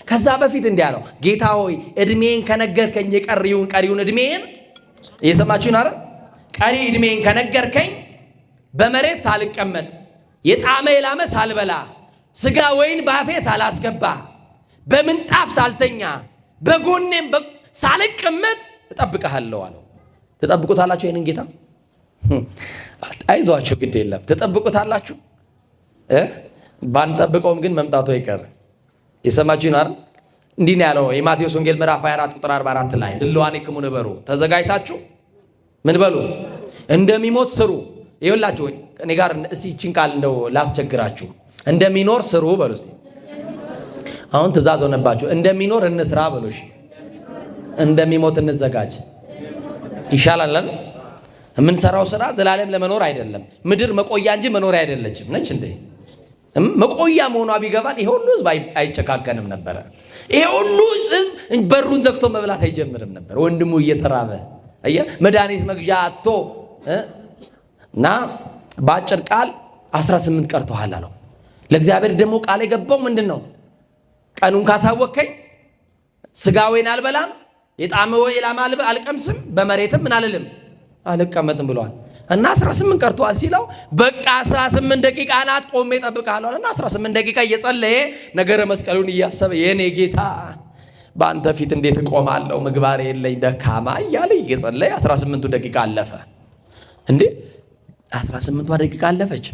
ከዛ በፊት እንዲህ አለው፣ ጌታ ሆይ ዕድሜን ከነገርከኝ የቀሪውን ቀሪውን ዕድሜን፣ እየሰማችሁን አይደል? ቀሪ ዕድሜን ከነገርከኝ በመሬት ሳልቀመጥ፣ የጣመ የላመ ሳልበላ፣ ስጋ ወይን ባፌ ሳላስገባ፣ በምንጣፍ ሳልተኛ፣ በጎኔም ሳልቀመጥ እጠብቅሃለሁ አለው። ትጠብቁታላችሁ ይህንን ጌታ? አይዟችሁ፣ ግድ የለም፣ ትጠብቁታላችሁ። ባንጠብቀውም ግን መምጣቱ አይቀርም። የሰማችሁን አይደል? እንዲህ ነው ያለው የማቴዎስ ወንጌል ምዕራፍ 24 ቁጥር 44 ላይ፣ ድልዋኒክሙ ንበሩ፣ ተዘጋጅታችሁ ምን በሉ? እንደሚሞት ስሩ። ይኸውላችሁ እኔ ጋር እስቲ ይህችን ቃል እንደው ላስቸግራችሁ። እንደሚኖር ስሩ በሉ እስቲ። አሁን ትእዛዝ ሆነባችሁ። እንደሚኖር እንስራ በሉ። እሺ፣ እንደሚሞት እንዘጋጅ ይሻላል። የምንሰራው ስራ ዘላለም ለመኖር አይደለም። ምድር መቆያ እንጂ መኖሪያ አይደለችም። ነች እንዴ? መቆያ መሆኗ ቢገባን ይሄ ሁሉ ህዝብ አይጨካከንም ነበረ። ይሄ ሁሉ ህዝብ በሩን ዘግቶ መብላት አይጀምርም ነበር። ወንድሙ እየተራበ፣ አየህ፣ መድኃኒት መግዣ አጥቶ። እና በአጭር ቃል 18 ቀርቶሃል አለው። ለእግዚአብሔር ደግሞ ቃል የገባው ምንድን ነው? ቀኑን ካሳወቅከኝ ስጋ ወይን አልበላም፣ የጣመ የላመ አልቀምስም፣ በመሬትም ምን አልልም፣ አልቀመጥም ብለዋል። እና 18 ቀርተዋል ሲለው በቃ 18 ደቂቃ ናት፣ ቆሜ እጠብቅሃለሁ እና 18 ደቂቃ እየጸለየ፣ ነገረ መስቀሉን እያሰበ፣ የኔ ጌታ በአንተ ፊት እንዴት እቆማለሁ፣ ምግባር የለኝ ደካማ እያለ እየጸለየ 18ቱ ደቂቃ አለፈ። እንዴ፣ 18ቷ ደቂቃ አለፈች።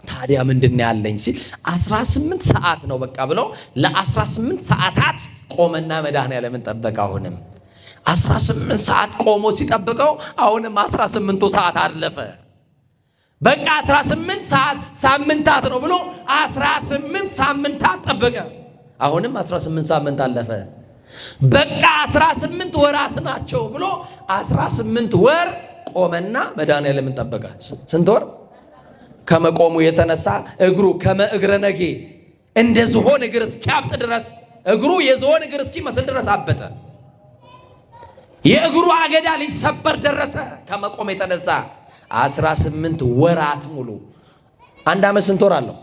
ታዲያ ምንድን ነው ያለኝ ሲል 18 ሰዓት ነው በቃ ብሎ ለ18 ሰዓታት ቆመና መድኃኔዓለምን ጠበቀ። አሁንም 18 ሰዓት ቆሞ ሲጠብቀው አሁንም 18ቱ ሰዓት አለፈ። በቃ 18 ሰዓት ሳምንታት ነው ብሎ 18 ሳምንታት ጠበቀ። አሁንም 18 ሳምንት አለፈ። በቃ 18 ወራት ናቸው ብሎ 18 ወር ቆመና መድኃኔዓለምን ጠበቀ። ስንት ወር? ከመቆሙ የተነሳ እግሩ ከመ እግረ ነጌ፣ እንደ ዝሆን እግር እስኪያብጥ ድረስ፣ እግሩ የዝሆን እግር እስኪመስል ድረስ አበጠ። የእግሩ አገዳ ሊሰበር ደረሰ። ከመቆም የተነሳ 18 ወራት ሙሉ። አንድ ዓመት ስንት ወር አለው?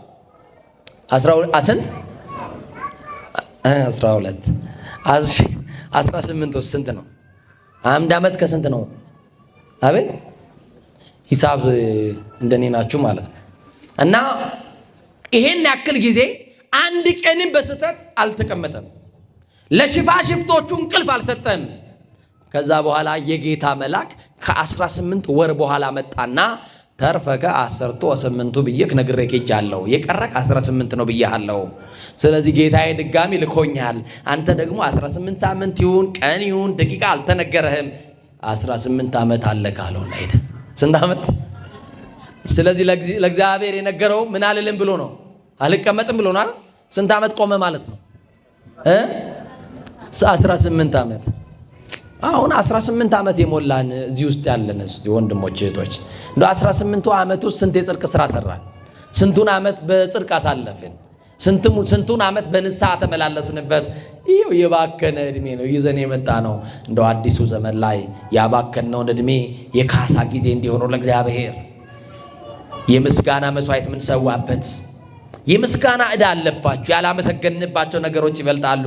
ስንት? 12። 18 ውስጥ ስንት ነው? አንድ ዓመት ከስንት ነው? አቤት ሂሳብ እንደኔ ናችሁ ማለት ነው። እና ይሄን ያክል ጊዜ አንድ ቀንም በስህተት አልተቀመጠም። ለሽፋሽፍቶቹ እንቅልፍ አልሰጠም። ከዛ በኋላ የጌታ መልአክ ከ18 ወር በኋላ መጣና ተርፈከ 18 ብዬህ ነግሬህ ሄጃለሁ፣ የቀረክ 18 ነው ብዬሃለሁ። ስለዚህ ጌታዬ ድጋሚ ልኮኛል። አንተ ደግሞ 18 ሳምንት ይሁን ቀን ይሁን ደቂቃ አልተነገረህም። 18 ዓመት አለ ካለውና ሄደ። ስንት ዓመት? ስለዚህ ለእግዚአብሔር የነገረው ምን አልልም ብሎ ነው፣ አልቀመጥም ብሎ ነው አይደል? ስንት ዓመት ቆመ ማለት ነው? 18 ዓመት። አሁን 18 ዓመት የሞላን እዚህ ውስጥ ያለን ወንድሞች እህቶች፣ እንደ 18ቱ ዓመት ውስጥ ስንት የጽድቅ ስራ ሰራን? ስንቱን ዓመት በጽድቅ አሳለፍን? ስንቱን ዓመት በንስሐ ተመላለስንበት? ይኸው የባከነ እድሜ ነው ይዘን የመጣ ነው። እንደው አዲሱ ዘመን ላይ ያባከነውን እድሜ የካሳ ጊዜ እንዲሆነው ለእግዚአብሔር የምስጋና መስዋዕት የምንሰዋበት የምስጋና ዕዳ አለባችሁ። ያላመሰገንባቸው ነገሮች ይበልጣሉ።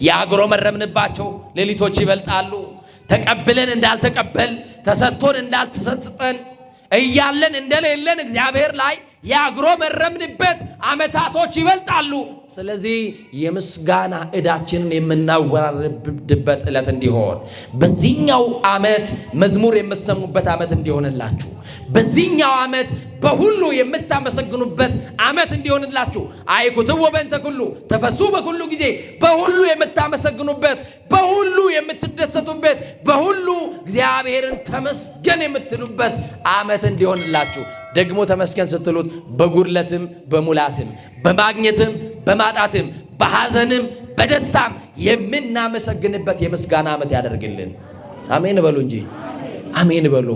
ያጉረመረምንባቸው ሌሊቶች ይበልጣሉ። ተቀብለን እንዳልተቀበል፣ ተሰጥቶን እንዳልተሰጠን፣ እያለን እንደሌለን እግዚአብሔር ላይ ያጉረመረምንበት ዓመታቶች ይበልጣሉ። ስለዚህ የምስጋና ዕዳችንን የምናወራርድበት ዕለት እንዲሆን፣ በዚህኛው ዓመት መዝሙር የምትሰሙበት ዓመት እንዲሆንላችሁ፣ በዚህኛው ዓመት በሁሉ የምታመሰግኑበት ዓመት እንዲሆንላችሁ፣ አይኩትዎ በእንተ ኩሉ ተፈሱ በኩሉ ጊዜ፣ በሁሉ የምታመሰግኑበት፣ በሁሉ የምትደሰቱበት፣ በሁሉ እግዚአብሔርን ተመስገን የምትሉበት ዓመት እንዲሆንላችሁ፣ ደግሞ ተመስገን ስትሉት በጉድለትም በሙላትም፣ በማግኘትም በማጣትም፣ በሐዘንም በደስታም የምናመሰግንበት የምስጋና ዓመት ያደርግልን። አሜን በሉ እንጂ፣ አሜን በሉ።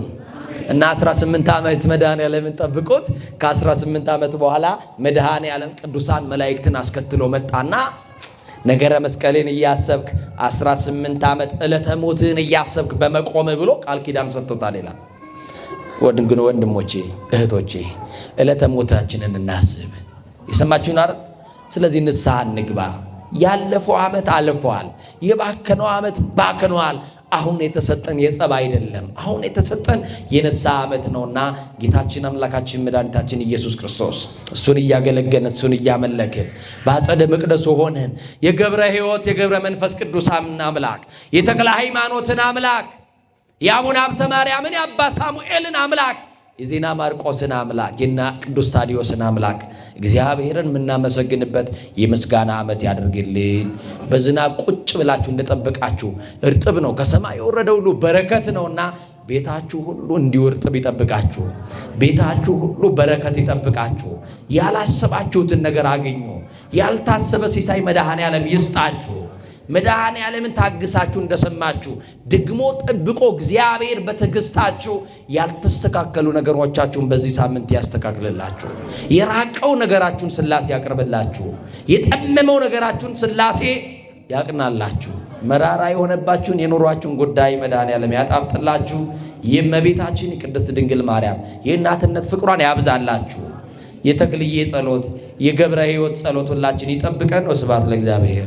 እና 18 ዓመት መድኃኔዓለምን ጠብቆት ከ18 ዓመት በኋላ መድኃኔዓለም ቅዱሳን መላእክትን አስከትሎ መጣና ነገረ መስቀሌን እያሰብክ 18 ዓመት ዕለተ ሞትህን እያሰብክ በመቆም ብሎ ቃል ኪዳን ሰጥቶታል ይላል። ወንድም ወንድሞቼ እህቶቼ ዕለተ ሞታችንን እናስብ። የሰማችሁን አይደል? ስለዚህ ንስሐ እንግባ። ያለፈው ዓመት አልፈዋል። የባከነው ዓመት ባክነዋል። አሁን የተሰጠን የጸብ አይደለም። አሁን የተሰጠን የንስሐ ዓመት ነውና ጌታችን አምላካችን መድኃኒታችን ኢየሱስ ክርስቶስ እሱን እያገለገልን፣ እሱን እያመለክን፣ በአጸደ መቅደሱ ሆነን የገብረ ሕይወት የገብረ መንፈስ ቅዱስ አምላክ፣ የተክለ ሃይማኖትን አምላክ፣ የአቡነ ሀብተ ማርያምን፣ የአባ ሳሙኤልን አምላክ፣ የዜና ማርቆስን አምላክ፣ የና ቅዱስ ታዲዮስን አምላክ እግዚአብሔርን የምናመሰግንበት የምስጋና ዓመት ያደርግልን። በዝናብ ቁጭ ብላችሁ እንደጠበቃችሁ እርጥብ ነው፣ ከሰማይ የወረደ ሁሉ በረከት ነውና ቤታችሁ ሁሉ እንዲሁ እርጥብ ይጠብቃችሁ። ቤታችሁ ሁሉ በረከት ይጠብቃችሁ። ያላሰባችሁትን ነገር አግኙ። ያልታሰበ ሲሳይ መድኃኔዓለም ይስጣችሁ። መድኃኔ ዓለምን ታግሳችሁ እንደሰማችሁ ደግሞ ጠብቆ እግዚአብሔር በትዕግስታችሁ ያልተስተካከሉ ነገሮቻችሁን በዚህ ሳምንት ያስተካክልላችሁ። የራቀው ነገራችሁን ሥላሴ ያቅርብላችሁ። የጠመመው ነገራችሁን ሥላሴ ያቅናላችሁ። መራራ የሆነባችሁን የኑሯችሁን ጉዳይ መድኃኔ ዓለም ያጣፍጥላችሁ። የእመቤታችን የቅድስት ድንግል ማርያም የእናትነት ፍቅሯን ያብዛላችሁ። የተክልዬ ጸሎት፣ የገብረ ሕይወት ጸሎት ሁላችን ይጠብቀን። ወስብሐት ለእግዚአብሔር።